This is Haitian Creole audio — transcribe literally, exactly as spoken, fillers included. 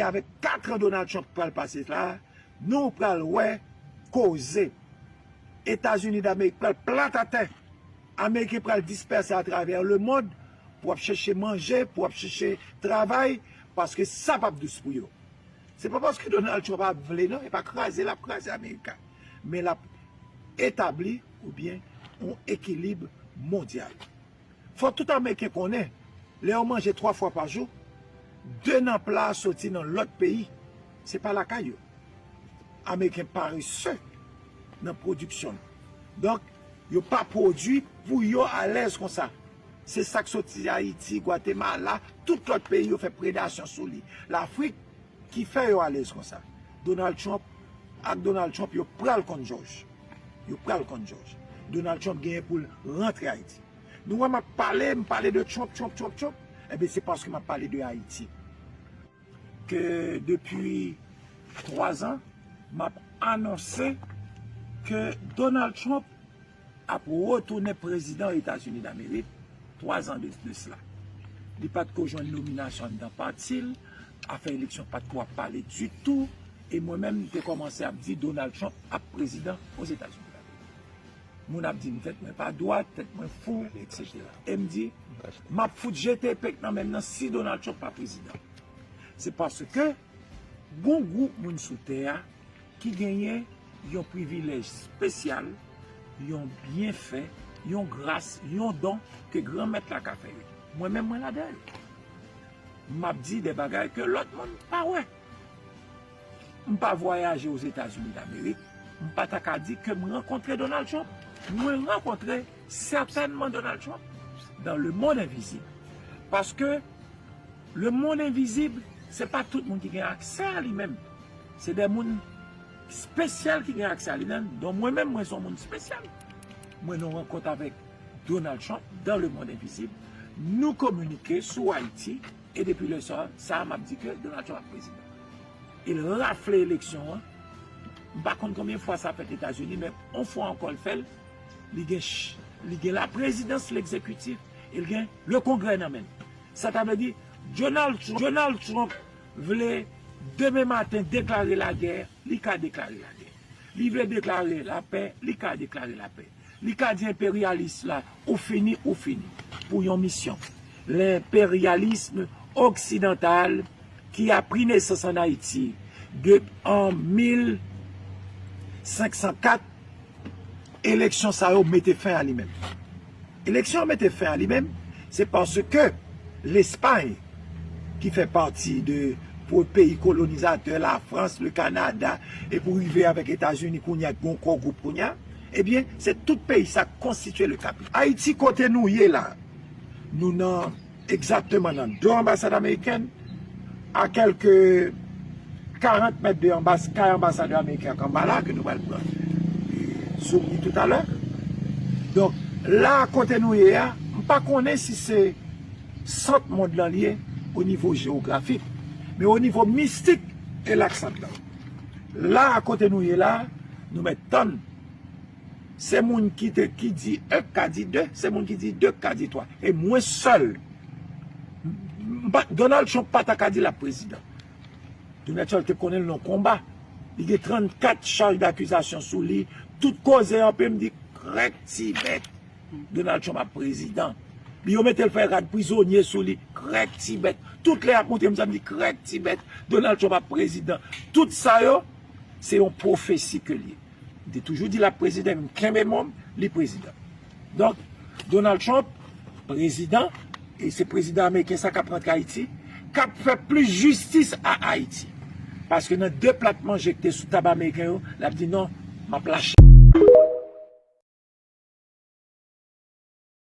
Avèk kat an Donald Trump pral pase la, nou pral wè koze. Etazini Damerik pral plat atè. Ameriken pral dispèse atravè lemonn pou ap chèche manje, pou ap chèche travay, paske sa p ap dous pou yo. Se pa paske Donald Trump ap vle, non, e pa kraze l ap kraze Amerika, men l ap etabli oubyen yon ekilib mondyal. Fò tout Ameriken konnen, lè yo manje twa fwa pa jou, de nan pla a soti nan lòt peyi, se pa lakay yo. Ameriken parese nan pwodiksyon. Donk, yo pa pwodui pou yo alèz konsa. Se sa k soti Ayiti, Gwatemala, tout lòt peyi yo fè predasyon sou li. Lafrik ki fè yo alèz konsa. Donald Trump, ak Donald Trump, yo pral konn jòj. Yo pral konn jòj. Donald Trump genyen pou l rantre Ayiti. Nou wè m ap pale, m pale de Trump, Trump, Trump, Trump. Ebyen, se paske m ap pale de Ayiti. Ke depi twa zan, m ap anonse ke Donald Trump ap retounen prezidan Etazini Damerik twa zan de, de sila. Li pa t ko jwenn nominasyon anndan pati l, afè eleksyon pa t ko ap pale ditou, e mwen menm, m te kòmanse ap di Donald Trump ap prezidan Ozetazini Damerik. Moun ap di m tèt mwen pa dwat, tèt mwen fou, etsetera. E m di, m ap fout jete epek nan men m nan si Donald Trump pa prezidan. Se paske gon gwoup moun sou tè a ki genyen yon privilèj espesyal, yon byenfè, yon gras, yon don ke Granmèt la ka fè yo. Mwen menm, mwen ladan yo. M ap di de bagay ke lòt moun pa wè. M pa vwayaje Ozetazini Damerik, m pa ta ka di ke m rankontre Donald Trump. Mwen rankontre sètènman Donald Trump dans le monde invisible. Paske le monde invisible, se pa tout moun ki gen aksè a li menm. Se de moun espesyal ki gen aksè a li menm. Donk mwen menm, mwen se yon moun espesyal. Mwen nan yon rankont avèk Donald Trump dans le monde invisible. Nou kominike sou Ayiti, e depi lè sa, sa a m ap di ke Donald Trump ap prezidan. E l rafle eleksyon an. M pa konn konbyen fwa sa fèt Etazini, men yon fwa ankò l fè l. Li gen, ch- li gen la prezidans, legzekitif, e l gen le kongrè nan men l. Sa ta vle di, Donald Trump, Donald Trump vle demen maten deklare lagè, li ka deklare lagè. Li vle deklare lapè, li ka deklare lapè. Li ka di enperyalis la, ou fini, ou fini. Pou yon misyon. Lenperyalis oksidantal ki a pri nesans ann Ayiti de, an mil senk san kat, eleksyon sa yo mete fen a li menm. Eleksyon an mete fen a li menm, se paske Lespay, ki fè pati de pou peyi kolonizatè, Lafrans, le Kanada, e pou rive avèk Etazini kounye a, ki gon kò gwoup kounye a, ebyen, se tout peyi sa k konstitye le kapit. Ayiti, kote nou ye la, nou nan, egzakteman nan do anbasad amerikèn, a kèlke karant mèt de anbas- kay anbasadè ameriken an k anba la, ke nou pral pran, e, zoom li toutalè. Donk, la kote nou ye a, m pa konnen si se sant mond lan li ye, o nivo jewografik, men o nivo mistik, e la k sant lan. La kote nou ye la, nou mèt tann. Se moun ki te, ki di un k ka di deux, se moun ki di deux k ka di trois. E mwen sèl, m pa- Donald Trump pa ta ka di l ap prezidan. Donald Trump te konnen l nan konba. Li gen trannkat chaj dakizasyon sou li. Tout koze an pe m di, krèk ti bèt, Donald Trump ap prezidan. Li yo mete l fè rad prizonye sou li, krèk ti bèt. Tout lè y ap montre m sa, m di, krèk ti bèt, Donald Trump ap prezidan. Tout sa yo, se yon pwofesi ke l ye. M te toujou di l ap prezidan, men m kenbe mo m, li prezidan. Donk, Donald Trump, prezidan, e se prezidan ameriken sa k ap rantre Ayiti, k ap fè plis jistis a Ayiti. Paske nan de plat manje ki te sou tab ameriken yo, l ap di non, m ap lache.